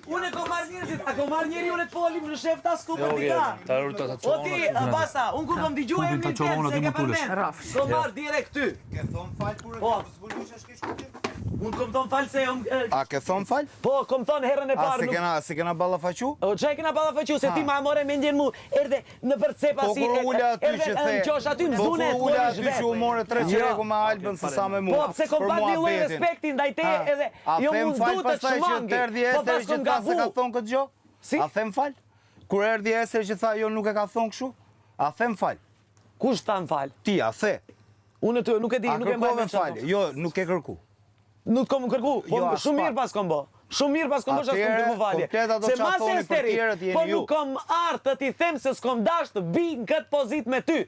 Unë e kom marrë njerëzit, a kom marrë njeri unë të folim në shef ta s'ku për dika. O ti, basta, unë kur kom dëgju emrin tem, se ke përmend, kom marrë direkt ty. Ke thonë fal kur e Po. ke zbulu që është keq kuqe? Unë kom thonë fal se jom... A ke thonë fal? Po, kom thonë herën e A parë se nuk... kena, se kena ballafaqu? O, çka e kena ballafaqu, se ti ma more mendjen mu, erdhe nëpër cepa Po si... kur u ula aty erdhe që the, në qosh aty, më po zune, kur të u ula folish aty që u vetë. more tre Jo. çereku me Albën se sa me mua. Po, pse kom për pat një lloj muhabetin. respekti ndaj te Ha, edhe A jo them mund fal du të pastaj që shmangi. të erdhi Po Esteri pas që kom tha se ka gabu. thonë këtë gjë? Si? A them fal? Kur erdhi Esteri që tha jo nuk e ka thonë kështu? A them fal? Kush tha më fal? Ti a the? Unë të nuk e di, A nuk e mbaj kërkove mend çfarë fal? thonë. Jo, nuk e kërku. Nuk të kom kërku, po Jo, as shumë pak. mirë pas kom bo. Shumë mirë pas kom bo që as kom Atëherë, kërku falje. komplet ato Se çfarë mas thoni për Esteri, tjerët jeni po ju. nuk kom ardhë të t'i them se s'kom dash të bi në këtë pozit me ty.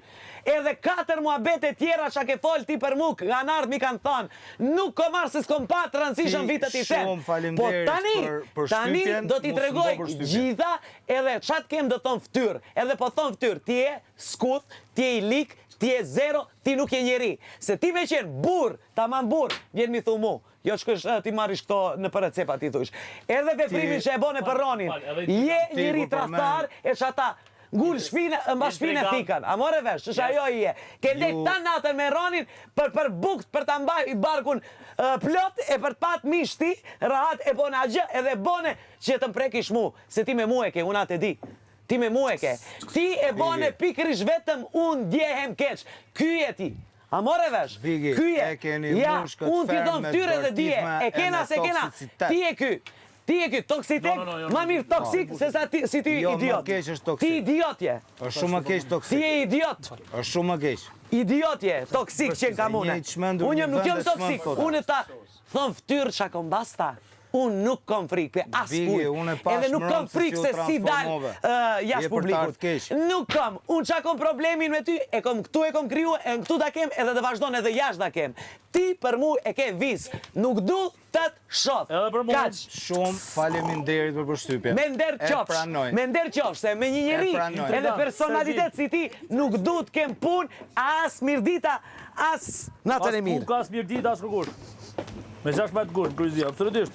Edhe katër muhabete tjera që ke fol ti për mu, kanë ardhë mi kanë thonë, nuk kom ardhë se s'kom pa të rëndësishëm Ti vitë t'i them. shumë Po faleminderit tani, për- për tani shtypjen, do t'i mos më tregoj bë përshtypje. gjitha edhe ç'a të kem do thon fytyrë. Edhe po thon fytyrë, ti je skuth, ti je i lik, ti je zero, ti nuk je njeri. Se ti me qenë burr, tamam burr, vjen mi thu mu. Jo shkosh eh, ti marrish këto në për recepa ti thush. Edhe veprimin që e bone për Ronin, je Ti njeri kur përmend- tradhtar e që ata ngul shpinë, mbas shpinë thikën. A more vesh, që ajo i je. Ke ndejt Ju- tan natën me Ronin për për bukt, për ta mbaj barkun eh, plot e për të pat mish ti, rahat e bone agjë edhe bone që të më prekish mu, se ti me mu e ke, unë atë e di. Ti me mu e ke. Ti e bone pikërisht vetëm unë ndjehem keq. Ky je ti. A more vesh? Bigi, Ky je. e keni ja, mush këtë unë ti fermë thon me fytyrë dhe dije. bërtizma E e kena me se kena. toksicitet. Ti je ky. Ti je ky, toksitek, No, no, no, jo, ma no. mirë toksik se sa ti, si ti Jo, më idiot. keq është toksik. Ti idiot je. Është shumë më keq Ti toksik. je idiot. Është shumë më keq. Idiot je, toksik që kam une. Një i çmendur Unë një jam nuk vend jam e çmend toksik, thotë. unë ta thon fytyrë çka kom basta. Unë nuk kom frikë pe Bigi, askujt. unë e pash Edhe nuk mbrëm kom se si frikë u se si dal transformove. ë, Je jashtë për të publikut. ardhë keq. Nuk kam, unë çka kom problemin me ty, e kom këtu e kom kriju, e këtu ta kem edhe të vazhdon edhe jashtë ta kem. Ti për mu e ke vis, nuk du të të shoh. Edhe për mu. Kaq. Shumë faleminderit për përshtypjen. Me nder E qofsh, pranoj. me nder qofsh, se me një njeri E pranoj. edhe personalitet si ti nuk du të kem punë as mirdita, as natën As e mirë. Kuka, as Mirdita, as kërkush. Me 16 gusht, në Kryzi, absolutisht.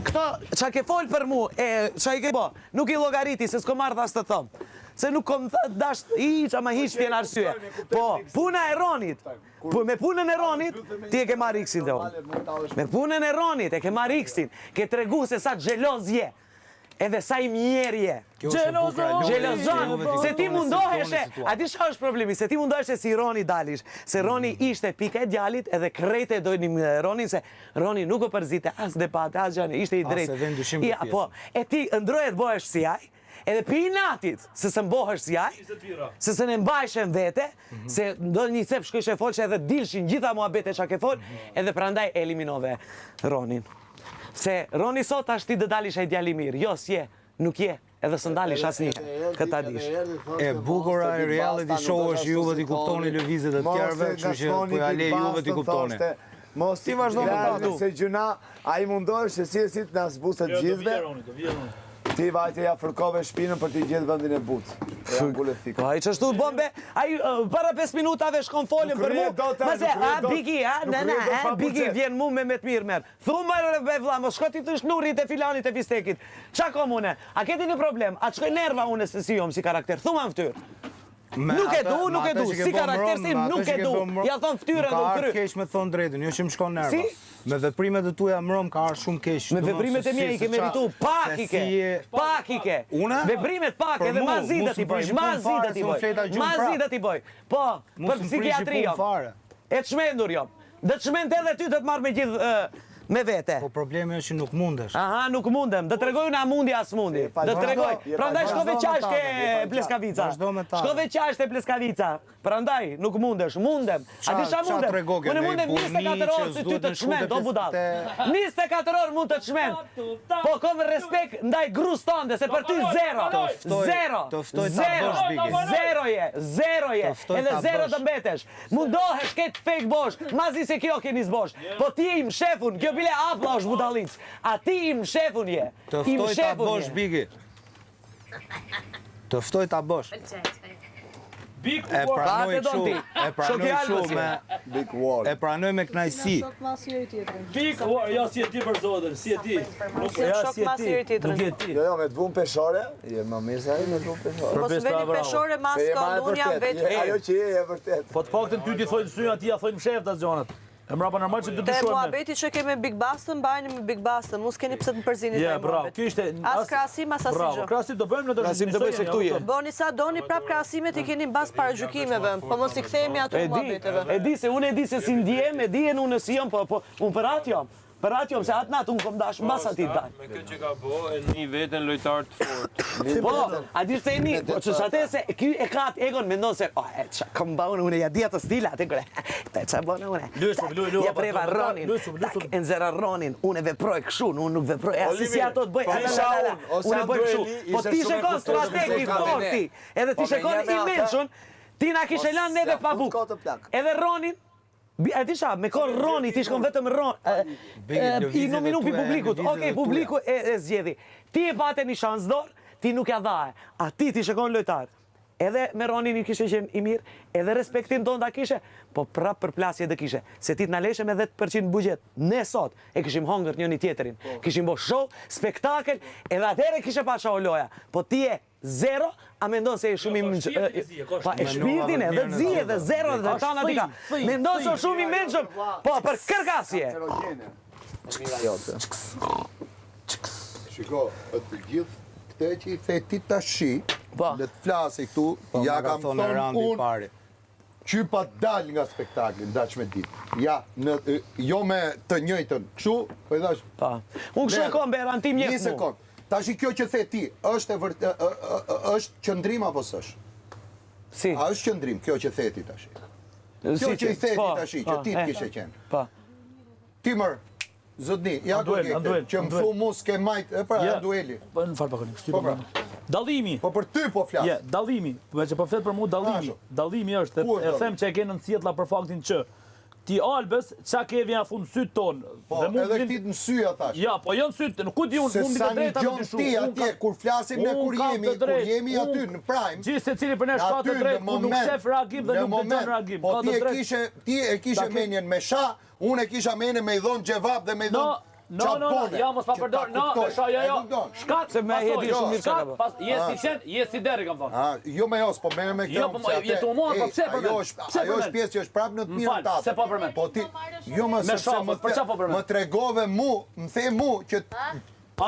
Këto ça ke fol për mu, e ça i ke bo, nuk i llogariti se s'kom ardh as të thom. Se nuk kom th- dasht hiç ama hiç vjen arsye. Po, puna e Ronit. Po me punën e Ronit ti e ke marrë X-in te unë. Me punën e Ronit e ke marrë X-in, ke tregu se sa xheloz je. Edhe sa i mjerë je. Kjo është e bukura e lojës, Xhelozon, juve t'i se ti kuptoni mundoheshe, situatën. a di çfarë është problemi, se ti mundoheshe si Roni dalish, se Roni Mm. ishte pika e djalit edhe krejt e dojnim eh, Ronin se Roni nuk u përzite as debate, as gjënë, ishte i As drejtë. e vën dyshim Ja, këtë po, e ti ndroje të bëhesh si ai, edhe pi inatit, se s'e mbohesh si ai, se se ne mbajshe në vete, Mhm. se ndonjë cep shkojshe folshe edhe dilshin gjitha muhabete çka ke fol, Mhm. edhe prandaj eliminove Ronin. Se Roni sot tash ti do dalish ai djali i mirë. Jo, s'je, nuk je, edhe s'ë ndalish asnjëherë. Këtë ta dish. E bukura e reality show është juve t'i kuptoni lëvizjet e tjerëve, kështu që po ja le juve t'i kuptoni. Mos Ti vazhdo me Lale, ta. Se gjyna, ai mundohesh se si e si të na zbusë Jo, do gjithëve. vije Roni, do vije Roni. Ti vajte ja fërkove shpinën për t'i gjetë vendin e butë. E ja ngule thikën. Po ai çashtu bën be, ai uh, para 5 minutave shkon folën Nuk për mu. rrihet dot, a, Mase, nuk rrihet a dot. Bigi, a, Nuk na na, rrihet dot a pa Bigi buxhet. vjen mu me me të mirë merr. Thu më be vlla, mos shko ti thosh Nurit e filanit e fistekit. Qa kom une? A ke ti një problem? A të shkoj nerva une se si jom si karakter? Thu ma në fytyrë. Me Nuk e atë- du, me nuk e atë du, që ke si bë karakter mbrëm, si me atë nuk që e ke du. bë mbrëm, Ja thon fytyrën Më ka dhe u ardhur kry. keq me thon drejtën, jo që më shkon nerva. Si? Me veprimet e tuaja mbrëm ka ardhur shumë keq. Me domethënë, veprimet se e mia si, i ke se qa- meritu, pak se i ke. si je- Pak i ke. Une? Veprimet pak Për edhe mu, ma zi mu do t'i s'm bëj, prishi ma punë zi do fare, t'i se unë bëj. fleta gjumë Ma zi prap. do t'i bëj. Po, Mu për s'm prishi psikiatri punë jam. fare. E çmendur jam. Do të çmend edhe ty do të marr me gjithë ë, me vete. Po problemi është që nuk mundesh. Aha, nuk mundem. Do tregoj unë a mundi as mundi. pa Do vazhdo, tregoj. je pa Prandaj vazhdo shkove me qash ta, ke je pa Pleskavica. Vazhdo me ta. Shkove qash te Pleskavica. Prandaj nuk mundesh, mundem. A di Qa- ç'a qa mundem? trego ke, Unë ne mundem burni 24 që orë ty s'duhet të me shku çmend, te o budall. te- 24 orë mund të çmend. Po kom respekt ndaj grus tënde, se për ty zero. Të ftoj- Zero. të ftoj ta Zero. bësh, Bigi. Zero je, zero je. Të ftoj Edhe ta zero bësh. të mbetesh. Mundohesh këtë fake bosh, mazi se kjo keni zbosh. Po ti je i mshefun, kjo bile apla është budallic. A ti i mshefun je. Të I ftoj ta mshefun bësh je. Bigi. Të ftoj ta bësh. Big E War. pranoj Pa, te don kështu, ti. e Shoki pranoj Albës kështu je. me Big War. e pranoj me kënaqësi. Shok mas njëri tjetrin. Big War, jo si e di për zotën, si e di. Nuk Jam ja shok si e mas di. njëri tjetrin. Nuk e di. Jo, jo, me të vun peshore, je më mirë se ai me të vun peshore. Mos Besta, veni bravo. peshore mas Se je ma e ka, unë jam vërtet, vetë. je ajo që je e vërtet. Po të paktën ty ti thojnë sy, ati ja thojnë fshehtas gjonat. E mbrapa normal që të Te dyshojmë. ne. muhabeti që ke me Big Bastën, mbajeni me Big Bastën, mos keni pse të më përzini Ja, te bravo. muhabet. Kjo ishte As krahasim, as asgjë. Bravo, krahasim do bëjmë në të Krahasim do bëj se këtu je. Bëni sa doni, prap krahasimet i keni mbas paragjykimeve, po mos i kthehemi aty E di, muhabeteve. e di se unë e di se si ndjem, e di e unë si jam, po, po, unë për atë jam. Për atë jam, se atë natë unë kom dash mbas atij dal. Me këtë që ka bo, e një veten lojtar të fortë. Po, a di se ni, po që atë se ky e ka atë egon mendon se, oh, e ça kom ba unë, unë ja di ato stila aty kure. Ta ça bën unë. Lusu, Tak, lu, lu, Ja pa, preva pa, Ronin. lusu, lusu. Tak, e nxera Ronin, unë e veproj kështu, unë nuk veproj as si Olivir, ato të bëj. po la, la, isha la, la, unë, ose Unë e bëj kështu. Andueli, Po ishte ti shumë e shikon kuptueshme strateg se i ka me ne. forti, edhe ti Po me shikon një me i atë- mençun, ti na kishe Mos lënë neve ja pa fut buk. kot të plak. Edhe Ronin, E di sha, me kohë Roni, ti shkon vetëm Ron, e, Begi, e, i lëvizjet e nominu pi tuaja, publikut. lëvizjet e Okej, tuaja. publiku e, e zgjedhi. Ti e pate një shans dorë, ti nuk ja dhae. A ti ti shikon lojtar. Edhe me Ronin i kishe qenë i mirë, edhe respektin tonë ta kishe, po prap përplasje dhe kishe. Se ti të na leshe me 10% buxhet. Ne sot e kishim hongër njëri tjetrin. Kishim bo show, spektakel, edhe atëherë kishe pa show loja. Po ti je zero, a mendon se je shumë i Jo, ka menç- shpirtin e zi, e ka Pa e shpirtin. shpirtin e dhe Menova zi vetëm edhe zero dhe Ka tana dika. thing, Mendon se thing. është shumë i mençëm, po për kërkasje. Kancerogjene. Mira jote. Shiko, të gjithë këtë që i the ti tashi, Po. le të flasi këtu, Po, ja ma ka kam thonë thonë Randi unë pari. që pa dal nga spektakli, ndaç me ditë. Ja, në, jo me të njëjtën, kështu, po i thash, Pa. Unë kështu e kam Beran, ti më Një jep mu. sekond. Tashi kjo që the ti, është e vërt, ë- ë- ë- është qëndrim apo s'është? Si? A është qëndrim kjo që the ti tashi? Kjo Si që i the ti Po, tashi, po, që ti e, të kishe qenë. Po. Ti mër, zotni, ja ku Anduel, e ke këtë, Anduel, që më Anduel. thu mu s'ke majt, e pra, Ja. Andueli. Po në fal pak, shtyp. Po, pra. Dallimi. Po për ty po flas. Je, dallimi, po që po flet për mua dallimi. Ashtu. Dallimi është, Ku është e dallimi? them që e ke nën sjellë për faktin që ti Albës, ça ke vjen afund syt ton. Po, mu edhe vjen- këtit në sy a thash. Ja, po jo në syt, nuk ku di unë, Se unë mbi sa të një drejta me gjon dyshu. ti Unë atje, kam- kur flasim ne unë kur kam jemi, të kur drejtë, jemi unë- aty në prime, Gjithë secili për ne ka aty të drejtë, në ku nuk moment, shef reagim dhe në nuk dëgjon moment, reagim. Po Ka ti të e drejtë. kishe, ti e kishe Ta ke- menjen me sha, unë e kisha menjen me i dhon xhevap dhe me i No, dhon no, no, no, çapone, ja mos pa që ta përdor, no, kuptoj. me sha, jo, E jo. kupton? Shkak, Se me e di pasoj, shumë mirë çka shkak, ka bë. pas, je si qen, je si derri, kam thonë. Ah, jo me jos, po merre me këtë. Jo, po unë, mo- se atë- je tu mua, po ej, pse përmend? Ajo është, Pse ajo është përmend? pjesë që është prapë në të Më mirën fal, tate. se po përmend? Po ti, jo më Me sepse shafët, më për çfarë po përmend? Më tregove mu, më the mu që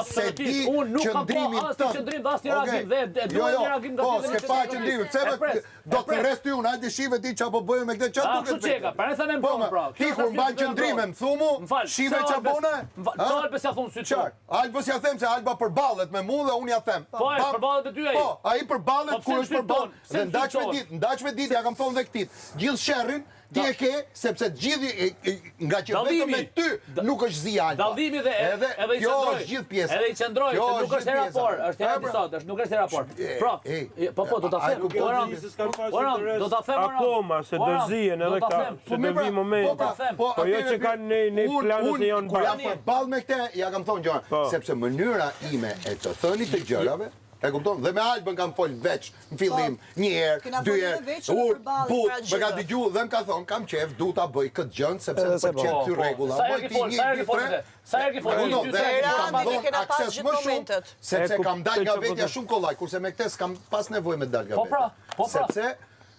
se di Absolutisht, unë nuk kam pa qëndrimin asnjë tënd. qëndrim dhe asnjë Okej. reagim dhe e Jo, dua jo, një reagim nga Po, ti dhe s'ke një pa qëndrim. qëndrimin. Pse E më pres, do e të pres. rres ty unë, hajde shive ti çfarë po bëjmë me këtë, çfarë A, duket? kështu që e ka, pra ne sa me Po, mbron, ma, pra. Ti Kjo kur është mban arsye që qëndrime, mbron. më thu mu, Më fal, shive pse çfarë Albës- bone? më fal, Ha? pse Albës ja thon syt Qartë. Albës ja them se Alba përballet me mua dhe unë ja them. Po, ai Bam. përballet me ty ai. Po, ai përballet Po, pse kur në është syt përballë. ton? Pse Dhe në ndaç syt me ton? ditë, ndaç me ditë, ja kam thonë dhe këtit. Gjithë sherrin ti e ke sepse gjithë e- e- nga që vetëm me Dallimi. ty nuk është zi Alba. Dallimi dhe edhe edhe i kjo qëndroj. është gjithë pjesa. Edhe i qëndroj, Kjo se nuk është gjithë hera pjesa. parë, është hera E, pra. disa, është nuk është hera parë. E, Pra, e, po po do ta a e them. kupton Oran, Se s'kan pas Oran, interes do ta them Oran. Akoma, se do Oran, zihen do edhe ta këta, them. se do mirë, vi pra, momenti. Po, pra, them. po, Po jo atëherë, që kanë ne- ne unë- plane se unë, janë Kur jam bashkë. përballë me këtë, ja kam thonë gjëra, Po. sepse mënyra ime e të thënit të gjërave, e kupton? Dhe me Albën kam fol veç në fillim, një herë, Kena dy folë herë, edhe veç, edhe ur, përballë, but, pra më ka gjithë. dëgju dhe më ka thonë, kam qef, du ta bëj këtë gjën sepse Edhe më se po. pëlqen Po, ky po. rregulla. Sa herë Bëj ke ti fol, një, sa herë dy, ke fol tre. me te? Sa herë ke fol? E Një, kupton, dy, dhe tre, kam Randi, dhënë kena pas akses gjithë më shumë, momentet. sepse E kam dalë kuptoj nga çfarë po vetja do. shumë kollaj, kurse me këtë s'kam pas nevojë me dalë nga Po pra, vetja. po pra. Sepse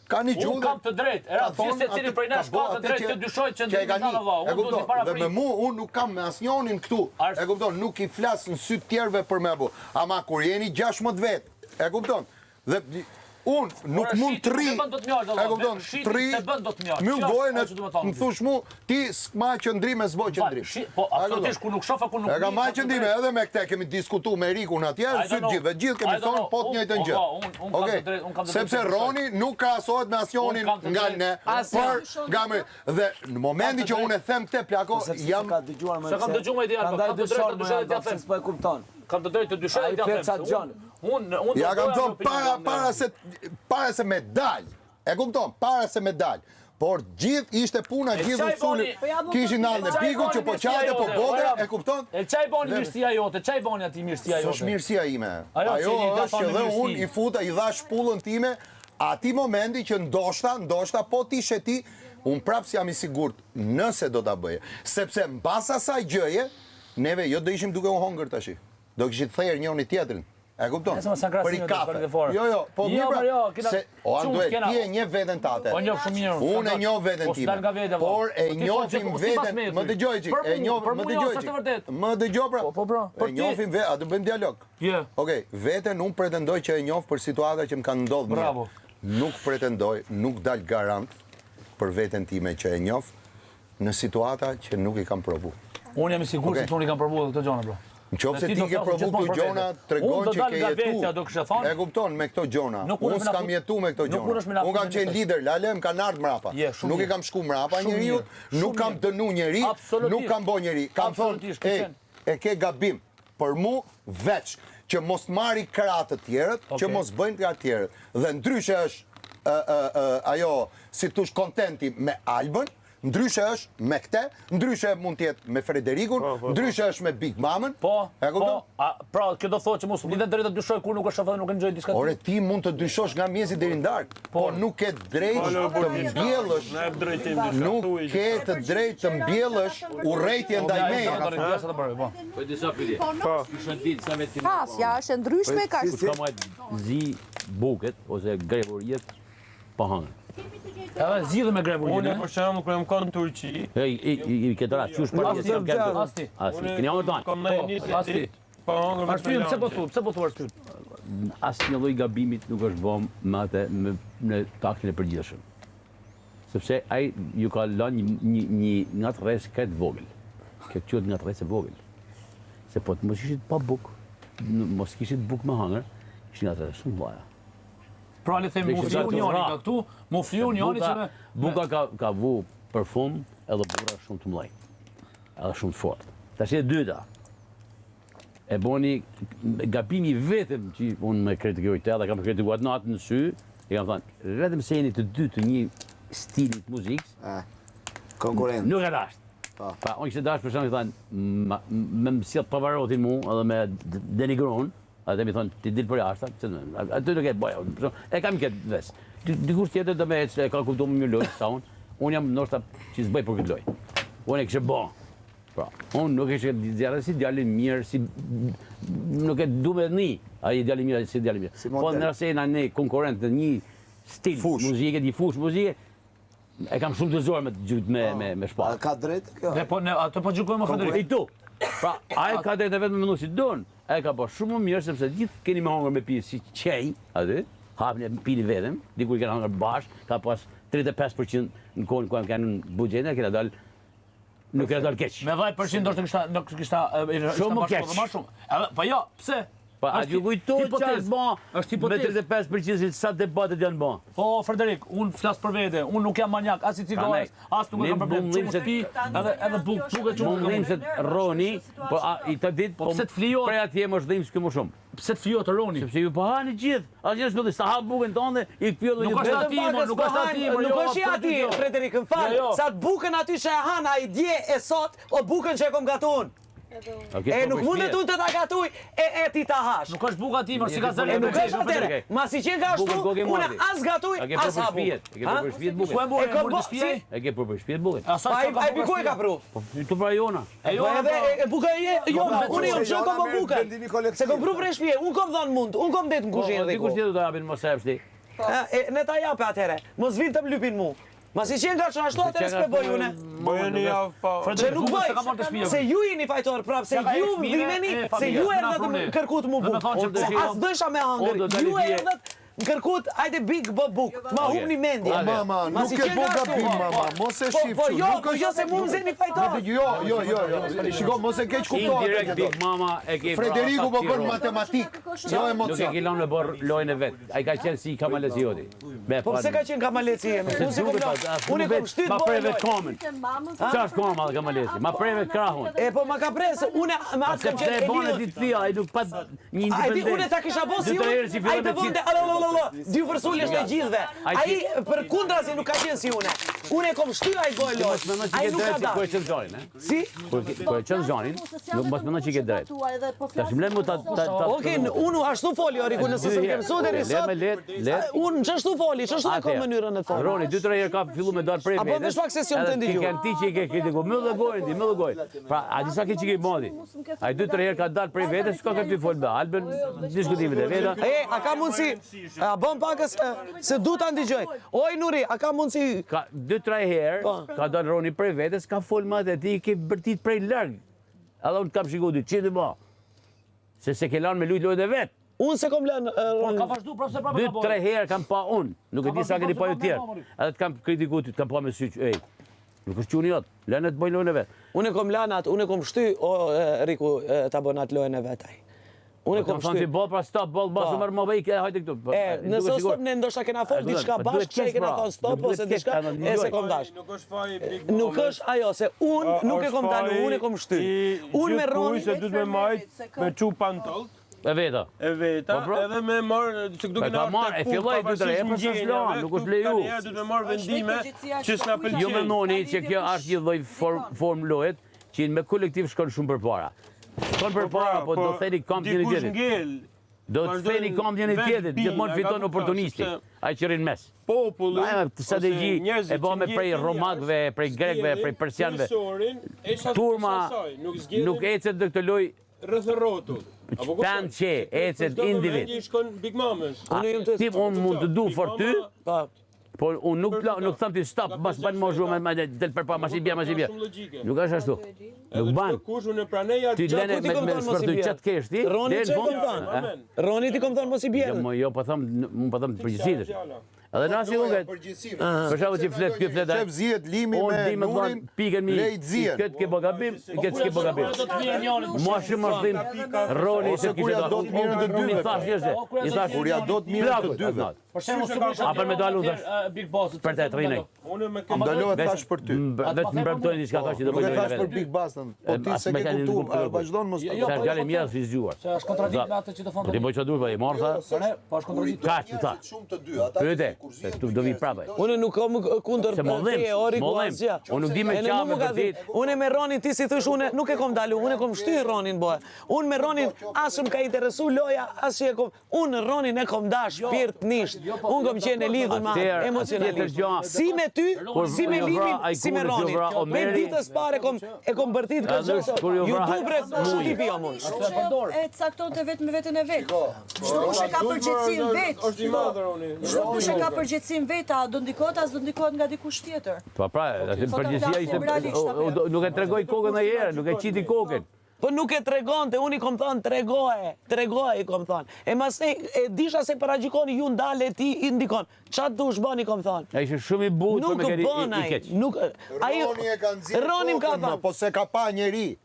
ka një gjuhë Unë kam të drejtë, era ka thonë gjithë secili atë- prej nesh bo ka të atë drejtë që- të dyshojë që e qëndrimin ka tonë një. valla. E Unë duhet kupton, i parapri. Dhe me mu, unë nuk kam me asnjonin këtu. Ars- E kupton, nuk i flas në sy të tjerëve për me apo. Ama kur jeni 16 vet, e kupton? Dhe unë nuk Ora, mund shiti të rri. nuk e bën dot mjalë, valla. E kupton, Shiti të rri. se bën dot mjalë. Mbyll Kjo është gojën ajo e që du me thonë. më thush mu, ti s'ma qëndrime s'bo Fal, qëndrim. shi- Po, absolutisht kur nuk shoh e kur nuk E ka di, marrë kam të qëndrime drejtë. edhe me këtë kemi diskutu me Rikun atje, I në sy don't të know. gjithëve, gjithë kemi I don't thonë know. po të njëjtën Unë- gjë. po, unë- unë kam Okej. të drejtë- unë kam të drejtë Sepse të dyshoj. Roni nuk krahasohet me asnjonin Unë kam të nga drejtë. ne, por nga me dhe në momentin që unë e them këtë plako, Sepse jam ka dëgjuar më Se kam dëgjuar me ide, Alba, Prandaj kam të drejtë dyshon të më dyshoj dhe Alba, t'ja them. pse s'po e kupton. Kam të drejtë të dyshoj Ai dhe t'ja flet them. sa se dëgjon. Unë unë unë Ja do kam doja thonë një opinion para nga- para se para se me dal. E kupton, para se me dal. Por gjithë ishte puna E gjithë çaj usuli. boni- Po ja, po, Kishin po, nallën e Çaj pikut boni që po mirësia qante, po jote, bote, ora. e kupton? E çaj boni Dhe- mirësia jote, çaj boni aty mirësia jote. S'është mirësia ime. Ajo Ajo që i ka është që thonë dhe mirësi. unë i futa, i dhash pullën time. Atij momenti që ndoshta, ndoshta po të ishe ti, unë prapë s'jam i sigurt nëse do ta bëje. Sepse mbas asaj gjëje, neve jo do ishim duke u hongër tashi. Do kishit therë njëri tjetrin. E kupton? Nëse mos janë Për i krahasime, do kafe. të fare. Jo, jo, po Jo, mirë pra, po jo, kena- se o Çun, Anduel, s'kena- ti e njeh veten tate. Po njoh shumë mirë. Unë e njoh veten Po time. s'dal nga vetja, valla. Por e Po ti fol njohim që- po sipas veten, meje, më thuj. dëgjoj çik, Për e mua- njoh, për më mua jo, dëgjoj s'është çik. e vërtet. Më dëgjoj pra. Po, po, pra. E Për ti- njohim vetë, a do bëjmë dialog? Je. Okej, veten unë pretendoj që e njoh për situata që më kanë ndodhur mirë. Bravo. Nuk pretendoj, nuk dal garant për veten time që e njoh në situata që nuk i kam provu. Unë jam i sigurt Okej. se unë i kam provuar këto gjëra, bro. Në qoftë se Dhe ti do ke flasësh provu gjithmonë këto për gjona, vete. tregon Unë do që dal ke nga jetu. vetja, do kisha thonë. E kupton me këto gjona. Nuk Unë unë me na s'kam fut- jetu me këto nuk gjona. unë është me na Unë kam fut në qenë një lider, lale, më kanë ardhur mrapa. Je, shumë Nuk i mirë. kam shku mrapa Shumë njeriu, mirë, nuk shumë kam mirë. dënu njeri, Absolutisht. nuk kam bo njeri. Kam thonë, Absolutisht, ke ej, qenë. e ke gabim. Për mu veç që mos të marri krah të tjerët, që Okej. mos bëjnë krah të tjerët. Dhe ndryshe është ë, ë, ë, ajo si tush kontenti me Albën, ndryshe është me këte, ndryshe mund të jetë me Frederikun, ndryshe është me Big Mamën. Po, e kupton? po, a, pra, kjo do thotë që mos lidhet drejtë të dyshoj kur nuk është shofer dhe nuk e ngjoj diçka. Ore, ti mund të dyshosh nga mjesi deri në darkë, po nuk ke drejtë të mbjellësh, Na jep drejtim diçka. nuk thuaj ke të drejtë të mbjellësh urrejtje ndaj meje. Ja, sa të bëre, po. Po disa pyetje. Po. Ishën ditë sa me ti. Pasja është e ndryshme ka Si, si, Ka majt zi buket ose grevoriet pa hangër. Edhe zgjidhë me grevorinë. Unë për shembull kur jam kanë në Turqi, E i i i këtë rast qysh për As ti, as ti. As ti. Keni hangër tanë. kam ndaj 20 As ti. ditë pa hangër vetëm Arsyen pse po lëngje. thu? Pse po thu arsyen? Asnjë lloj gabimit nuk është bëm me atë me në taktin e përgjithshëm. Sepse ai ju ka lënë një një, një ngatërresë krejt vogël. Kjo quhet ngatërresë e vogël. Se po të mos ishit pa buk, mos kishit buk me hangër, ishin ngatërresë shumë të mëdha. Pra le të themi Dhe mu kishte fliu dalë të njëri vra. nga këtu, mu fliu njëri që me Buka ka, ka vu përfund edhe burra shumë të mëdhenj. Edhe shumë të fortë. Tash e dyta. E boni gabimi vetëm që unë me kritikoj të edhe kam kritikuar atë natë në sy, i kam thënë, vetëm se jeni të dy të një stili të muzikës, konkurrent. nuk e dasht. Po. Pa, unë kishte dasht për shembull i thënë, ma- me më sjell Pavarotin mu edhe me d- denigron, atë mi thonë ti dil për jashtë, pse në- aty nuk e bëja unë, për shembull, e kam këtë ves. Di- Dikush tjetër do me ecë, e ka kuptuar më mirë lojë sa unë. Unë jam ndoshta që s'bëj për këtë lojë. Unë e kishe bë. Pra, unë nuk e kishe djalë si djalë mirë, si nuk e du me ni. Ai djalë mirë, si djalë mirë. Si Po model. në rast se jena ne konkurrent në një stil Fushë. muzike, një fushë muzike, e kam shumë të zor me të gjyt me me me A shpallë. ka drejtë kjo? Dhe po ne atë po gjykojmë o Frederik. I tu. Pra, ai ka drejtë vetëm me mendu si don. Ai ka bërë shumë më mirë sepse gjithë keni me hongër me pi si qej aty, hapni e pini vetëm, dikur i kena hongër bashkë, ka pas 35% në kohën ku jam kanë në buxhetin, kena dal nuk kena dal keq. Me 10% ndoshta kishta nuk kishta e, ishta Shumë më bashkuar keq. dhe më shumë. Edhe po jo, pse? Pa, a Është ju kujtohet hipotezë. çfarë bë? Është hipotezë. Me 35% se sa debatet janë bë. Po Frederik, unë flas për vete, unë nuk jam manjak, as i cigares, as nuk e Ne kam problem. bum Çu se- pi, edhe edhe buk, bukë çu. Mund dhimë se rroni, po a, i të ditë, Po pse të flijohet? Prej atje mos dhimë s'ky më shumë. Pse të flijohet Roni? Sepse ju po hani gjithë, asgjë s'po sa ha bukën tënde, i kthjellë Nuk ju është vetëm. ati, mo, nuk është ati, mo, Nuk jo, është i ati, absolutisht jo. Frederik, më fal. Jo, jo. Sa të bukën aty që e han ai dje e sot, o bukën që e kom gatu unë. Okej, E po nuk për mundet shpijet. unë të ta gatuj, e e ti ta hash. Nuk është buka ati, mor, si ka E zëri. E nuk është atëre. Okej. Ma si qenë ka ashtu, Bukën kokë e unë marri. as gatuj, A ke për as për ha bukë. shpijet, e ke Ha? për për shpijet Ku e bukën. more, E e ka more bo- të shtëpia? si? E ke për për shpijet bukën. A sa Pa, ai sa ai pi ku e ka pru? Po tu pra jona. E Po jo, edhe e- e buka e jo, Po, unë jam se çon jona kom merr bukën. vendimi kolektiv. Se kom pru prej shtëpie, unë kom dhënë mund, unë kom det në Po, kuzhinë dhe dikush tjetër do japin mos e jepsh ti. Ha, E ne ta jape atëherë. Mos vinë të më lypin mu. Ma si qenë ka që ashtu atëherë s'pe bëj une. Bëjë një javë pa... Që nuk Bukën bëj, s'e ka marrë të shtëpia. se ju jeni fajtor prapë, se S'ka ju e fëmijëve, dhimeni, e se familjes, ju na erdhët prune. më kërkut mu Dhe me buk. thonë që Se dëshiron- as dësha me Unë hangër, do dali ju dje- erdhët më kërkut, ajde big bë buk, ma humni mendjen. Ade. Mama, Ma nuk si e qenë bo ashtu? gabim, mama, mos e Po, shif po që, jo, nuk po është- jo se mu më zeni fajtor. Jo, jo, jo, jo. Shiko, mos e keq kupto atë Indirekt që Big do. Mama e ke Frederiku po bën Nuk matematik, jo e emocion. ke lënë me bër lojën e vet. Ai ka qenë si Kamalesioti. Me Po pse ka qenë kamaleci jemi? Unë si kom lënë, unë e kom shtyt Ma bërë preve lojë. komën. Qa është koma dhe Kamalesi? Ma preve krahun. E po ma ka pre, se unë me atë Se kam pse qenë e bone e ti lidhur. të thia, ai nuk pat një Ai di independencë. unë ta kisha bo si Dy tre unë, herë si ai filloi të me vonte qit. alo alo alo, dy vërsulesh të gjithëve. Ai Ai për kundrazi nuk ka qenë si unë. Unë e kom shty ai bëj lojë. Mos mendon që Ai ke nuk ka drejtë kur e dash. çon zanin, e? Si? Kur kur e çon zanin, nuk mos mendon që ke drejtë. po Tash më lën mu ta ta ta. Okej, unë ashtu foli Oriku, nëse s'm ke mësuar deri Le sot. me le, le. Unë çashtu foli, çashtu e kam mënyrën e të foli. Roni, dy tre herë ka fillu me dalë prej A po vetes. vesh pak se s'jam të edhe ndëgjuar. Ti kanë ti që i ke kritiku, mbyll dhe gojën ti, mbyll dhe gojën. Pra, a di sa ke që ke modi? Ai dy tre herë ka dalë prej vetes, s'ka ke ty fol me Albën, diskutimet e veta. E, a ka mundësi, a bën pakës, se du ta ndigjoj. Oj Nuri, a ka mundësi Ka dy tre herë Po. ka dalë Roni prej vetes, ka fol më atë ti i ke bërtit prej larg. Edhe unë të kam shiku dy, ç'i më. Se se ke lanë me lujt lojën e vet. Unë se kom lënë Por ka Ronin. vazhdu prapë se prapë Dy ka bërë. tre herë kam pa unë, nuk e di sa keni pa ju tjerë. Edhe të kam kritiku ty, të kam pa me sy që, ej, nuk është quni jot, lënë të bëjnë lojën e vet. Unë e kom lënë atë, unë e kom shty, o e, Riku, e, ta bën atë lojën e vet ai. Unë e Kam kom thonë ti shty. boll, pra stop, boll, bas, Po. u merr më bëj, hajde këtu. Po, E, duke nëse sigur. stop ne ndoshta kena fol E, duhet- diçka po, duhet bashkë, që kesh, kena pra. thonë stop Nuk ose duhet kesh, diçka, edhe e se ndëgjoj. kom dash. Nuk është faji Big Nuk Mamës. është ajo se unë nuk e kom dalu, unë e kom shty. Unë me Ronin Se duhet me majt, me çu pantoll E veta. e veta, Po, bro. edhe me marr, se këtu Po, kena ka ardhur marr, tek e punë, filloi dy tre herë, pavarësisht po s'është ndjenjave, lënë, nuk këtu është leju. ka njerëz duhet me marr vendime që s'na pëlqejnë. Jo mendoni që kjo është një lloj form form lojet që me kolektiv shkon shumë përpara. Shkon përpara, po do theni kamp njëri dikush tjetrit. ngel. Do të theni vazhdojnë kamp njëri vet tjetrit, bin, gjithmonë a fiton ka kupton, oportunisti, sepse ai që rrin mes. Populli, Ajo strategji ose njerëzit e bëme që prej ndjekin romakëve, jashtë, prej grekëve, prej zgjedhin persianëve. kryesorin e sa- Turma e sa saj, nuk zgjedhin nuk ecet në këtë lojë rreth e rrotull. Apo kupton? Tan që ecet Për çdo individ. vëmendje i shkon Big Mamës. Unë jam të Ti unë mund të du Big for ty, Mama Po. po unë nuk pla- nuk them ti stop, mas ban më zhurmë, më del përpara, mas i bie, mas i bie. Shumë logjike. Nuk është ashtu. Nuk ban. Kush unë e pranoj atë Ti gjë, lene ku ti me kom me thonë mos i shpërthy bie? çat kesh ti. Roni deri në çe kom fund. thënë? Eh? Roni ti kom thonë mos i Jo, bjerë. mo, jo, po them, unë po them përgjithësi. fjala. Edhe në asnjë lloj Përgjithësi. Për shembull që flet ky flet ai. Shef zihet limi Unë me di me thënë Nurin, pikën mi. lej zihen. Këtë ke bë gabim, këtë s'ke bë gabim. Do të vijë njëri. Mua shumë është dhim Roni Ose se kur kishte ja do të mirën të I dyve. thash njerëzve, i thash Kur ja do të mirën të plakut, dyve. atë natë. Për shembull, si A për me dalë unë thash? Big Boss. Për të rrinej. Unë me këtë Ndalohet Vesh- thash për ty. Vetëm mbrëmtojnë diçka thash që do Nuk e bëjnë thash për vetë. Big Bastën, po ti As se me ke kanë kuptuar, nuk kuptoj. vazhdon mos Jo, Sa po, është djalë i mirë, është i zgjuar. Se është kontradikt me atë që të thonë. Po ti bëj çfarë duhet, po i marr tha. Po ne, po është kontradikt. Kaq, tha. Shumë të dy, ata Pyete, se këtu do vi prapë. Unë nuk kam kundër Se më dhim, te Oriku më dhim. asgjë. Unë nuk di me E në qa mu me më ka vërtet. dhim. Unë me Ronin ti si thysh unë nuk e kom dalu, unë e kom shty Ronin boje. Unë me Ronin as më ka interesu loja, as që e kom. Unë Ronin e kom dash shpirtnisht. Unë kom qenë e lidhur me atë Atëherë, tjetër emocionalisht. gjë. Si me ty, Kur si me ju vra Limin, si me Ajkunës, ju Ronin. vra Me Omeri. ditës pare kom e kom bërtit këtë Edhe gjë. është kur ju Ju vra dubre Muji. tipi jam unë. E caktonte vetë me veten e vet. Çdo kush e ka përgjegjësinë vet. Është i madh Roni. Çdo kush e ka përgjegjësinë vet, a do ndikohet a s'do ndikohet nga dikush tjetër. Po pra, aty Po ta përgjegjësia flasim ishte realisht, o- apo o- jo? nuk e tregoi kokën ndonjëherë, nuk e qiti kokën. Po nuk e tregonte, unë i kom thënë tregoje, tregoje i kom thënë. E mas e, e disha se paragjikoni ju ndale ti i ndikon. Qa dush bën i kom thënë. Ai ishte shumë i butë për Nuk me qenë i, bën i ai, keq. nuk ai Roni e ka nxjerrë Roni më ka kokën, më, thënë. po se ka pa njeri.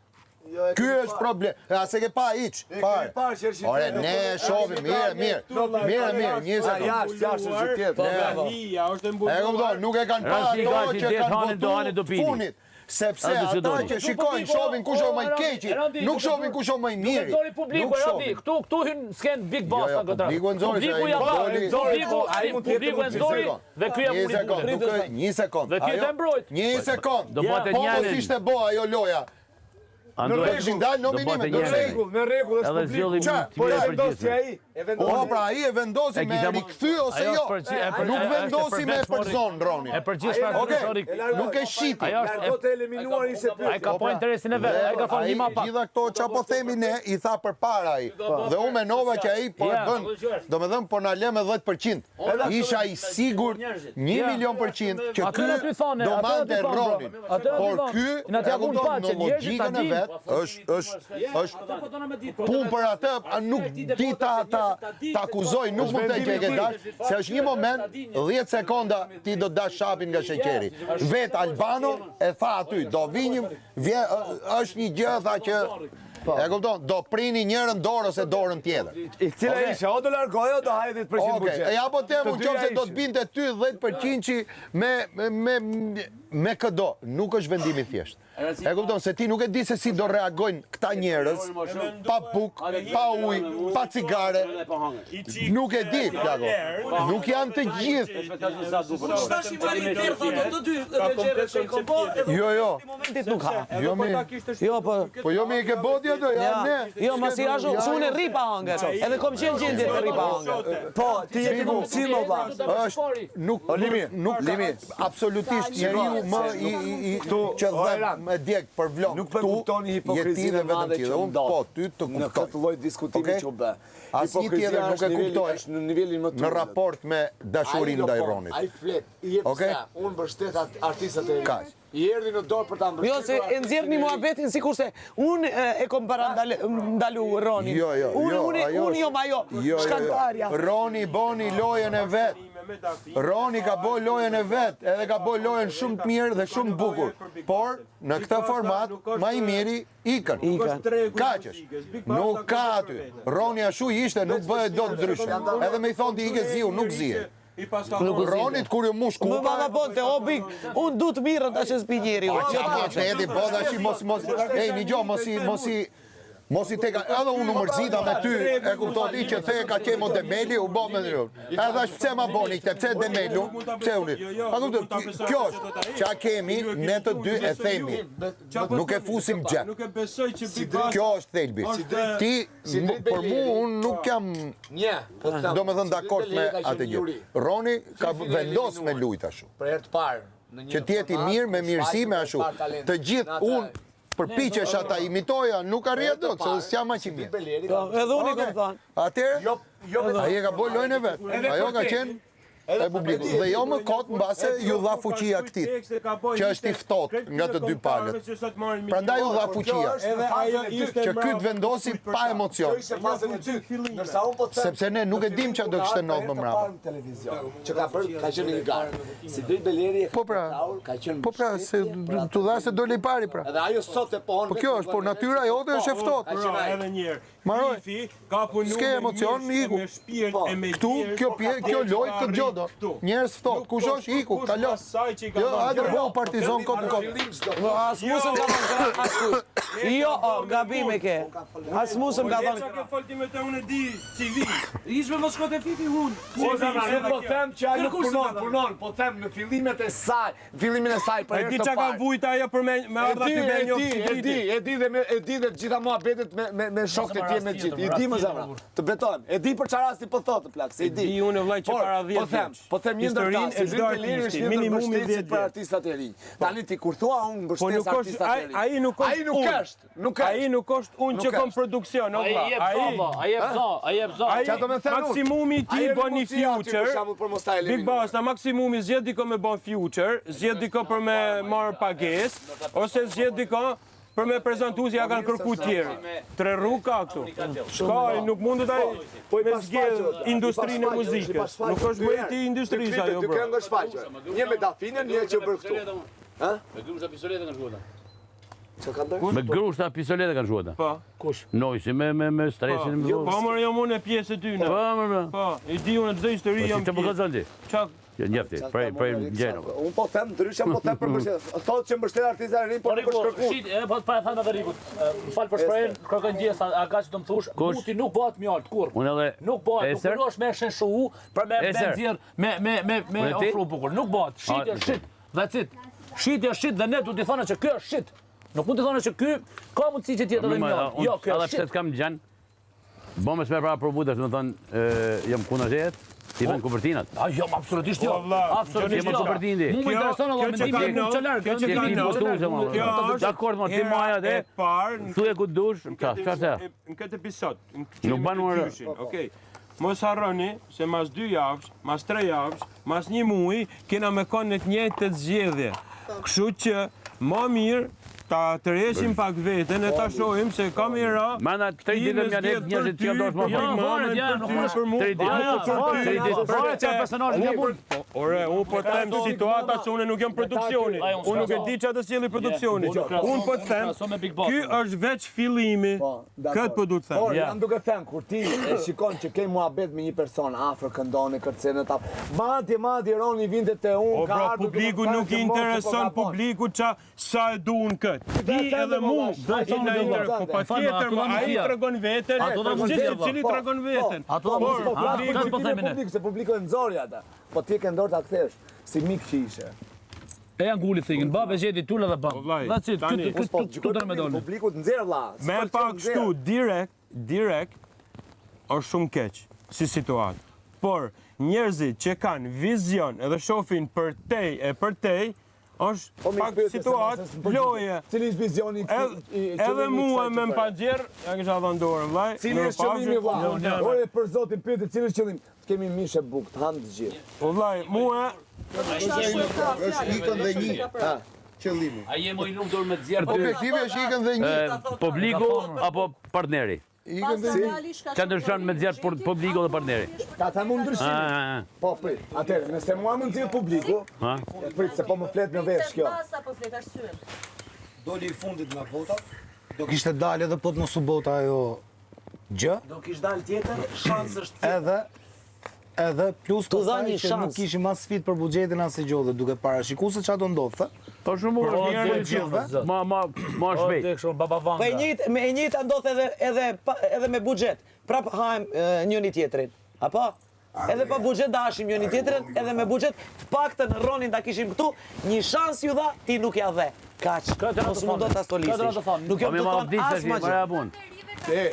Ky është problem. E, A se ke pa hiç? Fare. parë që është i Ore, tjetër, ne e shohim, mirë, mirë. Mirë, mirë, një sekond. Jashtë, jashtë është gjë tjetër. Nga hija, është e E mbuluar. kupton, nuk e kanë pa Rasti ka ato që që det kanë hanin, do hanin, do votu pinin. funit. Sepse Edhe që ata doni. që shikojnë, shohin kush është më i keqi, nuk shohin kush është më i miri. Nuk e nxori publiku, Nuk Randi. shohin. Këtu këtu hyn sken Big Boss Jo, jo, në këtë rast. publiku e nxori, se Publiku ai ja pa, doli- publiku, Ai mund të jetë publiku e mund nxori sekond. dhe ky ja Një muri sekond, punën. nuk e, një sekond. Dhe ky Ajo- e mbrojt. Një sekond. Do bëte Po mos njerën. ishte bo ajo loja. Andoj. Kishin dalë nominimet, Do në bëte njerën. rregull. Në rregull është Edhe publiku. zgjodhi Qa? mund të Po e mirë vendosi përgjithshme. ai, e vendosi. Po pra ai e vendosi E me kisha- rikthy ose Ajo jo. është përgji- e për- Nuk e- është vendosi me përveç mori- përzon Ronin. E përgjithshme Okej, Roni. nuk e shiti. Ajo është Largo të eliminuar ishte pyetje. Ai ka po interesin e vet, ai ka thonë Ai një ma pak. Gjitha këto çfarë po themi ne i tha përpara ai. Dhe unë menova që ai po e Ja. bën, domethënë po na lë me 10%. Isha i sigurt 1 milion përqind që Aty ky aty thonë, do aty aty mante thonë, bro. Ronin. Aty aty Por thonë. ky, Na e t'ja vun kupton, pa në që njerëzit ta logjikën e dinë. vet është është është punë për atë, a nuk di ta ta ta akuzoj, nuk mund të që e ke dash, se është një moment, 10 sekonda ti do dash shapin nga sheqeri. Vet Albano e tha aty, do vi një vje, është një gjë tha që e kupton, do prini njërën dorë ose dorën tjetër. I cila ishe, o do largoj, o do hajë 10% Okej, buxhet. e ja po them Të unë dyja qofse do të ishin. binte ty 10% me me me me këdo, nuk është vendim i thjeshtë. E kupton se ti nuk e di se si do reagojnë këta njerëz pa bukë, pa ujë, pa cigare. Nuk e di, plako. Nuk janë të gjithë. Tash i marrin derdha ato të dy legjeret që i kom bo, edhe Jo, jo. momentit nuk ha. Jo mi. Jo, po. Po jo mi e ke bodi ato, ja ne. Jo, mos i ashtu, se unë e rri pa hangër. Edhe kom qenë gjendje të rri pa hangër. Po, ti je ti si më vlla. Është nuk Limi, nuk Limi. absolutisht njeriu më i i i që o, dhe Eran, me djeg për vlog Nuk po kuptoni je ti hipokrizinë dhe e vetëm madhe ti që dhe unë ndodh. po ty të Në kuptoj. këtë lloj diskutimi Okej? që u bë. Asnjë Hipokrizia tjetër nuk është e niveli- kuptoj Është në nivelin më të në ulët. raport me dashurinë Ai ndaj do po, Ronit. Ai flet, i jep Okej? pse, unë mbështet at- artistët e rinj. Kaq. I erdhi në dorë për ta mbështetur. Jo, se e nxjerr një muhabetin sikurse unë e, e kom para ndalu Ronin. Jo, jo, unë, jo, unë, ajo unë është- jom ajo, Jo, jo, jo. shkaktarja. Roni boni lojën e vet. Roni ka bo lojën e vet, edhe ka bo lojën shumë të mirë dhe shumë të bukur. Por në këtë format më i miri ikën. Ikën. Kaq është. Nuk ka aty. Roni ashtu ishte, nuk bëhet dot ndryshe. Edhe me i thonë ti ike ziu, nuk zije. Ronit kur ju mush Më kupa, ma bonte, o big, unë du të mirën tash e s'pi njeri. unë, që të keqen. Edi, po tash mos mos ej, një gjë, mos i mos i mos i teka, edhe unë u mërzita me ty, e kupton ti që the ka qenë mo Demeli, u bë me ty. E thash pse ma boni këtë, pse Demelu, pse unë? Pa kupton, kjo është, çka kemi ne të dy e themi. Nuk e fusim xhep. Nuk e besoj që Big Basta Kjo është thelbi. Ti për mua unë nuk jam Një, po të them. do me thënë dakord me Beleri ka qenë atë gjë. juri. Roni ka vendos me lujt ashtu. Për herë të parë. në një Që t'jetë i format mirë me ku mirësi me shfaqet ashtu. për parë talent. Të gjithë Në atë- unë përpiqesha ta imitoja, nuk arrija dot, se s'jam aq i mirë. Beleri ka Edhe unë i kom Okej. thonë. Atëherë, Jo, jo vetëm ai e ka bërë lojën e vet. Ajo ka qenë e publikut. Dhe jo më kot mbase ju dha fuqia këtij, që është i ftohtë nga të dy palët. Prandaj u dha fuqia, Edhe ajo ishte që ky të vendosi pa emocion. Kjo ishte fazën e dytë. Ndërsa unë po them Sepse ne nuk e dim çfarë do kishte ndodhur më Për mbrapa. parë në televizion, që ka bërë ka qenë në një garë. Sidrit Beleri e ka Po pra, përkrahur, ka qenë Po pra, se mbështetje për atë tu dha se doli i pari pra. Edhe ajo sot e pohon. Po kjo është, por natyra jote është e ftohtë. Ka qenë ai. Edhe një herë. Maroj. Fifi ka punu S'ke me emocion, mish, iku. Me shpirt Po. e me Këtu djerë, kjo pje, kjo lojë këtë gjë do. Këtu. Njerëz ftohtë, Nuk kush është iku, kush kalo. pas saj që i ka Jo, dhënë. hajde bëu partizan kot në kot. Fillim s'do. Po, As mu s'm ka thonë kra- askush. Jo, o, gabim e ke. As mu s'm ka Po, thonë. Leca ke fol ti me të unë e di CV. Ishme mos shko te Fifi hun. Po zemra, nuk po them që ai nuk punon, punon, po them në fillimet e saj, fillimin e saj për E herë di të çka ka parë. vujt ajo për me me E ardha di, ty me e njoh di, e di, e di dhe me e di dhe të gjitha muhabetet me me me shokët e tjerë me të gjithë. I di më zemra. Të betohem. E di për çfarë rasti po thotë plak, se i di. di unë, vllai, që Por, para 10 Po them, vjeç. po them një ndër ta, Historinë se e çdo Beleri është artisti, një ndër minimumi mbështetësit 10 për vjet. artistat e rinj. Tani ti kur thua unë Po mbështes nuk është artistat e ai rinj. ai nuk është Ai nuk unë. është, nuk është. Ai nuk është unë Nuk që kom është. produksion, o Ai vlla. jep Ai za, vlla, ai jep za, ai jep za. Ai Qa do me thënë unë? maksimumi i Ai tij e bën një mundësia aty, për future. shembull, për mos ta Big eliminuar. Basta maksimumi zgjedh dikë me bën future, zgjedh dikë për me marr pagesë ose zgjedh dikë për me prezantu si ja kanë kërku tjerë. Tre rrugë ka këtu. S'ka, ai nuk mundet ai Po i me pas zgjedh shfaqur, industrinë e muzikës. Nuk është më i industrisë ajo Dy bro. këngë shfaqur. Një me Dafinën, një që bër këtu. Ë? Me grushta pistoleta kanë shkuar. Çka ka bërë? Me grushta pistoleta kanë shkuar. Po. Kush? Nojsi me me me stresin. me- Po më jam unë e pjesë e tyne. Po, më më. Po, i di unë çdo histori Po si jam. të më pjesë. kallzon ti? Qa Jo, njefti, prej prej gjeno. Unë po them ndryshe, po them për mbështetje. Thotë që mbështet artistat e rinj, por Po nuk është Riku, kërkuar. shit, e po pa e thënë edhe Rikut. Më fal për shprehjen, kërkoj ndjesë, a ka që do më thosh, Kush? muti nuk bëhet mjalt kurr. Unë edhe Nuk bëhet, nuk Eser? punosh me shenshu për me me Eser. nxjerr, me me me me Unë ti? ofru bukur. Nuk bëhet. Shit A, është shit. That's it. Shit është shit dhe ne duhet t'i thonë që ky është shit. Nuk mund të thonë që ky ka mundësi që të jetë edhe mjalt. Jo, ky Edhe është pse shit. të kam gjen, Bëmë me pra provu tash, do të thënë, ë, jam kundër ti vën kopertinat. A jo, absolutisht jo. Po, vlla, Absolutisht Gjoni jo. kopertinë ti. Mu më Kjo- intereson kjo edhe që mendimi ka i ndodhur, që larg. kjo që ëh, ka mendimi i ndodhur, botuar, Kjo Kjo është Dakord, mo, ti hera maja e dhe parë në Thuje ku dush, qa, qa se? Në këtë episod, në që Nuk jemi ban të orë. gjyshin, Okej. Mos harroni se mas dy javësh, mas tre javësh, mas një muaji kena me kon në të njëjtët zgjedhje. Kështu që më mirë Ta tërheqim pak veten e ta shohim se ka me ra. Mana, tri ditë më janë njerëzit që janë dashur më Jo, fort. varet, ja, nuk mundesh. për mua. Tri ditë. Ja, ja, varet, Tri ditë. varet çfarë personazhi jam unë. Po, Ore, unë po të them situata që unë nuk jam produksioni. Ai, unë Unë nuk e s'krahaso. di çfarë të sjelli produksioni. Unë nuk krahaso. Unë po të them, Unë krahaso me Big Boss. ky është veç fillimi. Po, dakor. Këtë po du të them. Por, Ja. jam duke thënë, kur ti e shikon që ke muhabet me një person afër, këndoni, kërcen e tap. Madje, madje, Roni vinte te unë, O ka bro, ardhur duke publiku më thënë nuk i që mos se po intereson gabon. publiku qa sa e duan këtë. Ti tënde, edhe mu, valla, do të na tënde, inter... valla. Po pa Fal, tjetër, ato ma, do më ai thia. tregon veten, Ato do më gjithë thia, secili Po, tregon po, veten. Ato do Po, më po, thia. publiku Këtë po ti themi ne. Publik, se publiku e nxori ata. Po ti e ke ndorë ta kthesh, si mik që ishe. E janë nguli thikën, babë e gjeti tulla dhe bam. Po, vllai, That's it. tani- Këtë Po, këtë gjykoj këtë do me publiku, dolë. Publiku të nxjerr vlla. Me S'pëlqen pa nxjerr. kështu direkt, direkt, është shumë keq si situatë. Por njerëzit që kanë vizion edhe shohin për tej e për tej, është Po, mi pak pyetje, se situatë mos e s'më përgjigje. loje. Cili është vizioni i këtij- Edhe, i- edhe qëllimi i mua kësaj me që më bëre? pa nxjerr, ja kisha dhënë dorën, vllai. Cili Mirë është qëllimi pafshim. vlla? Ore për zotin pyetje cili është qëllimi? Të kemi mish e bukë, të ham të gjithë. Po vllai, mua Është ikën dhe një. Qëllimi. A je më i lumtur me të zjerë dy? Objektivi është ikën dhe një. Publiku apo partneri? Ikën dhe një. Çfarë ndryshon me të zjerë por- publiku dhe partneri? Ta them unë ndryshimin. Ah, ah, Po prit. Atëherë, nëse mua më nxjerr publiku, ah. e prit se po më flet në vesh kjo. Basta po flet arsye. Doli i fundit nga votat. Do kishte dalë edhe po të mos u bota ajo gjë. Do kish dalë tjetër, shans është tjetër. Edhe edhe plus Tu dha pastaj një që shans. nuk kishim as sfidë për buxhetin as gjë dhe duke parashikuar se çfarë do ndodhte. Po shumë bukur, Po, mirë dek gjithëve. shumë, Ma ma ma O, shpejt. dek shumë, baba Po e Vanga. njëjtë, me e njëjta ndodh edhe edhe pa, edhe me buxhet. Prap hajm e, njëri tjetrin. Apo? Edhe pa buxhet dashim njëri tjetrin, edhe me buxhet, të paktën Ronin ta kishim këtu, një shans ju dha, ti nuk ja dhe. Kaq. Këtë Mos mundo ta Këtë stolisish. të thonë. Nuk Po jam mi të ma thonë vdis as tash, ma më gjë. ja bun. E.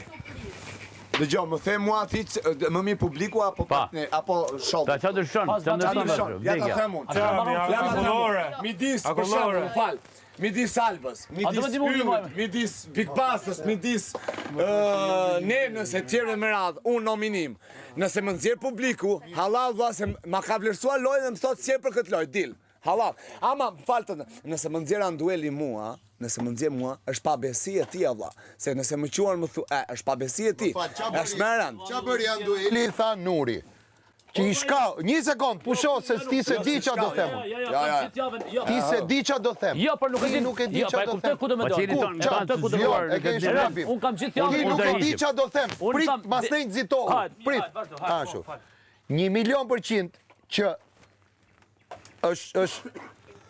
Dëgjoj, më the mua ti c- më mirë publiku apo Pa. partner apo shoku? Ta çfarë ndryshon? Pas Çfarë Çfarë ndryshon? ndryshon? Ja ta Vdekja. them unë. Qa, mi, Ja ta them akullore. unë. Midis, për Akullore. shembull, më fal. Midis Albës, A do midis më ti mund Yllit, ndihmojmë? midis Big Bastës, midis ë, Nenës e tjerëve me radhë, unë nominim. Nëse më nxjerr publiku, halal vlla se ma ka vlerësuar lojën dhe më thotë sjell për këtë lojë, dil. Halal. Ama më fal të nëse më nxjerr Andueli mua, nëse më nxjerr mua, është pabesi e tij vlla. Se nëse më quan më thu, e, është pabesi e tij. Fal, qa bëri- Është më e rëndë. Qa bëri Andueli tha Nuri. Që i shkau, një sekond, pusho se ti se di qa do them. Jo, jo, Ja, kam ja. gjithë javën. Jo, Ti se di qa do them. Jo, por nuk e Ti di. nuk e di Jo, qa po e do kuptoj them. ku do me Po dalë. qeni Ku? ton, Qa? tan të Jo, zgjuar e në ke këtë shumë gjë. gabim. Unë kam gjithë Ti javën. nuk e di tërhiqem. qa do them. Unë Prit, kam- mas ne nxitohu. Hajt, Prit. hajt, vazhdo, hajt, Ashtu. po, fal. 1 milion% që është është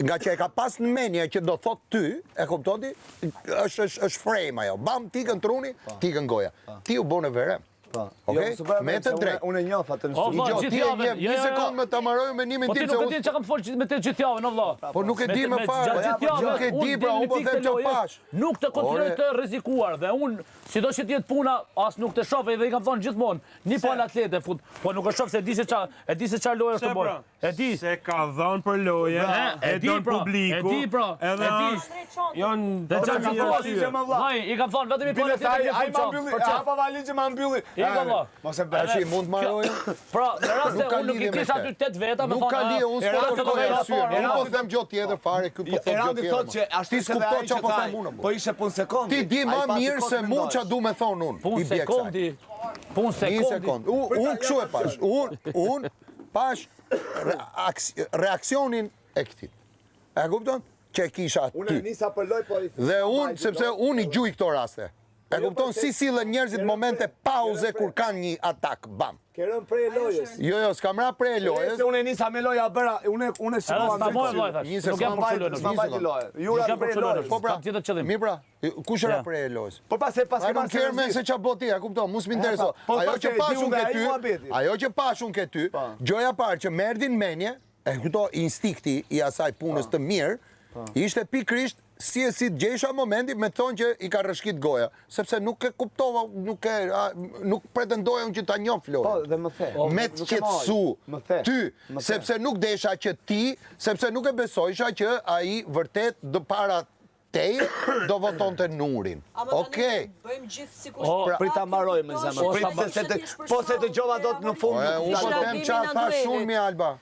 nga që e ka pas në menje që do thot ty, e kupton ti, është është është frame ajo. Bam tikën truni, tikën goja. Ti u bën verem. Po. Okej? Jo, s'u Me të se unë- drejtë. Unë e njoh atë në O, studio. vlla, Dgjoj, gjithë ti e javën. njeh, Jo, një jo, jo. sekond më ta mbaroj menimin Po ti tim se nuk e unë di çka kam fol gjithë me të gjithë javën, o vlla. Po nuk e Me di të- më me fare. gjatë gjithë javën, Nuk e di unë pra, deri unë në po pikë them të që lojës, pash. Nuk të konsideroj Ore. të rrezikuar dhe unë, sido që të jetë puna, as nuk të shoh dhe i kam thonë gjithmonë, një palë atlete fut, po nuk e shoh se e di se ça, e di se çfarë loje është Se të bërë. pra, E di. Se ka dhënë për loje, E, e di don pra, publiku. e di pra, edhe e di. është- Janë Dhe të çfarë mira ka arsye. Vllai, i kam thonë vetëm i palë Bile atlete ai një ai fut ma çfarë, mbylli, për çfarë. hapa valixhe ma mbylli. I ka vlla. Mos e bëj. Tash mund të mbaroj. Pra, në rast se Nuk ka unë nuk i lidhje me kisha këtë. aty 8 veta, më Nuk thonë. ka lidhje, unë s'po "Ah, kërkoj Erandi arsye. do Unë po them gjë tjetër fare, ky po thot gjë Erandi tjetër. thotë që ashtu Ti se dhe s'kupton ai çfarë që po tha, them unë. Po ishe punë sekondi. Ti di Ai më pati mirë kot se mu mendohesh. ça du me thonë unë. Punë I bje kësaj. sekondi. Punë Një sekondi. sekond. U- Unë kështu e pash. Unë unë pash reaksionin e këtij. E kupton? Që e kisha Unë e aty. nisa për loj, po i Dhe unë, sepse unë i gjuj këto raste. E Jo, kupton po, si se- sillen njerëzit ke në rënë momente pre, pauze ke rënë kur kanë një atak, bam. Ke rënë prej e lojës. Jo, jo, s'kam ra prej e lojës. Se unë e nisa me loja bëra, unë unë e Edhe shikova s'ta moj vllai thash. Një Nuk sekond. jam për kështu S'ma lojë. mbajti lojë. Ju Nuk ra jam për prej kështu lojë. lojës. Po pra, Kam tjetër qëllim. Mi pra, kush ra prej e lojës? Po pas e pas I ke don't marrë care man se seriozisht. qa bo ti, e kupton, mu s'mi intereso. po Ajo pas që e di pash unë unë nga ke ai ty, muhabeti. ajo që pash unë ke ty, Po. gjëja parë që më erdhi në mendje, e kupton, instinkti i asaj punës Po. të mirë, ishte pikërisht si e si të gjesha momentin me të thonë që i ka rrëshkit goja, sepse nuk e kuptova, nuk e a, nuk pretendoja unë që ta njoh Florin. Po, dhe më the. Me të Nuk e maj. qetësu Më the. ty, Më the. sepse nuk desha që ti, sepse nuk e besojsha që ai vërtet do para teje do votonte Nurin. Ama tani Okej. bëjmë gjithë sikur O, s'ka Prit ta mbaroj me kuptosh, zemër. O, Prit sa se se të po se dëgjova dot në fund. Po, e, nuk unë po dal dot. them qa thash unë mi Alba.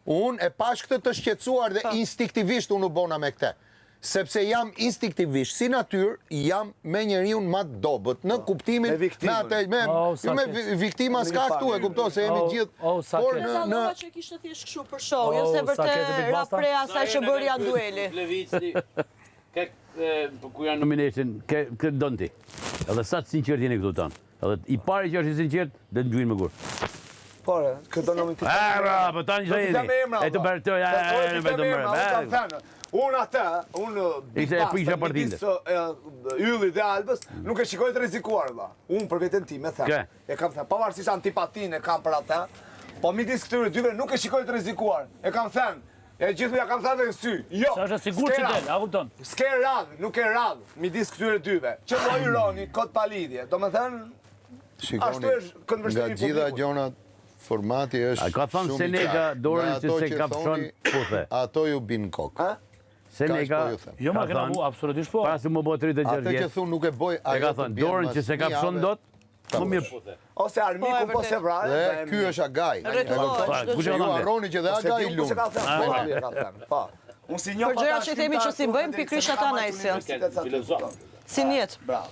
Unë e pash këtë të shqetësuar dhe instinktivisht unë u bona me këtë. Sepse jam instinktivisht, si natyrë, jam me njeriun ma të dobët, në kuptimin, Me viktimën. me atë, me, Oh, sa jo me keq. vi- viktima s'ka këtu, e kupton, se jemi Oh, gjithë, oh, sa por keq. në, Në në, dallova që kishte thjesht kështu për show, jo Oh, se sa keq e vërtet Big ra Basta. pre asaj që bëri atë dueli. Levicni, ke po ku janë nomination, ke ke don ti. Edhe sa të sinqert jeni këtu tanë. Edhe i pari që është i sinqert, do të ngjujnë me gur. Po, re, këtë do të E, bra, po tani Do çfarë t'i jeni? them emra. E të bërë të, ja, ja, ja, me të emra, unë kam bërë. thënë. Unë atë, unë Big Ishte e Basta, prisha partinde. midis, e, Yllit dhe Albës, nuk e shikoj të rrezikuar valla. Unë për veten time them. Ke? E kam thënë, pavarësisht antipatinë e kam për atë, po midis këtyre dyve nuk e shikoj të rrezikuar. E kam thënë. E gjithë ja kam thënë dhe në sy. Jo. Sa është e sigurt s'ke që del, radhë. a kupton? S'ke radhë, nuk e radhë midis këtyre dyve. Që lloj ironi, kot pa lidhje. Domethënë, shikoni, Ashtu është këndvështrimi nga gjitha publikut. gjonat, formati është A ka thënë shumë i Seneca qartë. dorën Nga që ato se kafshon thoni, puthe. Ato ju bin kokë. Ha? Seneca, po ju them. Jo, ma ka kena thënë, vu, absolutisht po. Para se më bë 36 Atë që vjet, thu nuk e boj, e ajo ka të thënë, bjen dorën mas që se një kafshon jave, dot, ta më mirë bësh. ose armiku, Po, e po se vërtet. vrarë. Dhe ky është agaj. E Rretullohet, kupton? çdo Kush e Se ka ju thënë? harroni që dhe Se agaj di unë kush e lun. ka thënë, po, e ka thënë, po. Unë si njoh Për gjërat që themi që si bëjmë, pikërisht ata na i sjell. Si njet. Bravo.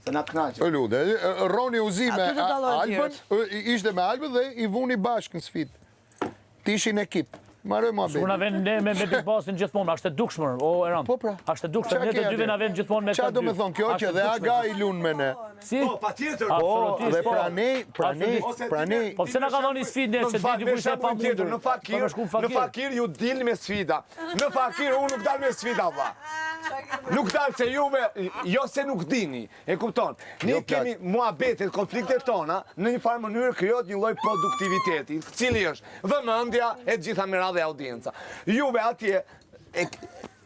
Se na kënaqe. E lude, e, Roni u zi me Aty do dallohen Albën, e, ishte me Albën dhe i vuni bashkë në sfidë. Ti ishin ekip. Marrë Kur na muhabet. vjen ne me me Big Bossin gjithmonë, është e dukshme, o Eran. Po, pra. Është e dukshme, Qa ne ke të dyve atje? na vjen gjithmonë me Qa këta do dy. me thonë kjo Është që e dhe dukshme. aga i lun me ne. Si? Po, patjetër. Po, Absolutisht, dhe po. pranej, pranej, Ose ti pranej. Po pse na ka dhënë një sfidë ne Në që fakt, di dikush e me shembull tjetër, pamundur. Në fakir, Po, me shku në fakir ju dilni me sfida. Në fakir unë nuk dal me sfida vlla. Nuk dal se juve, jo se nuk dini, e kupton. Ne Jo, plak. kemi muhabetet, konfliktet tona, në një farë mënyrë krijohet një lloj produktiviteti, cili është vëmendja e të gjitha me radhë e audienca. Juve atje e,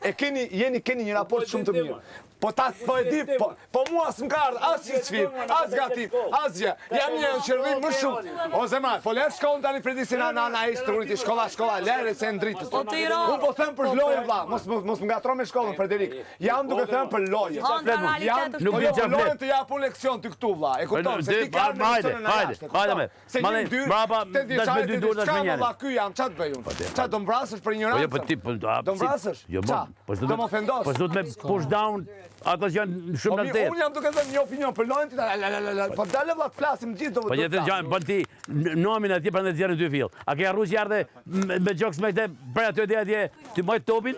e keni jeni keni një raport shumë të mirë. Po ta po e di, po, po mua s'm ka ardhur asnjë sfidë, as gatim, asgjë. Jam një që rri më shumë. O zemra, po lërë shkollën tani Fredi si na na na e strurit i shkolla, shkolla, lërë se ndritës. Po ti ra. Unë po them për lojën vlla, mos mos mos më ngatro me shkollën Frederik. Jam duke thënë për lojën. Hëndra realitet Jam është Nuk po di jo çfarë për flet. lojën të jap unë leksion ty këtu vlla. E kupton se Dy, ti ka ardhur hajde, në leksionin e hajde, jashtë, e hajde kupton? me. Se Male, një dy, mbrapa, tetë dash me vjeçare, dy tetë duar, dash me çka njërin. vlla ky jam, ç'a të bëj unë? Ç'a do mbrasësh për Po jo, ignorancën? po ti, po a, Do si- mbrasësh? Jo, Qa? po po s'do Do më ofendosh? Po s'do të me push down ato që janë Po shumë mi, në tetë. unë jam duke thënë një opinion për lojën ti la la la la la. Po dale vlla të flasim gjithë do. Po do që të flasim. gjajmë, bën ti nomin atje prandaj të dy fill. A ke harruar që ardhe me, me gjoks me këtë prej aty deri atje, ti mbaj topin?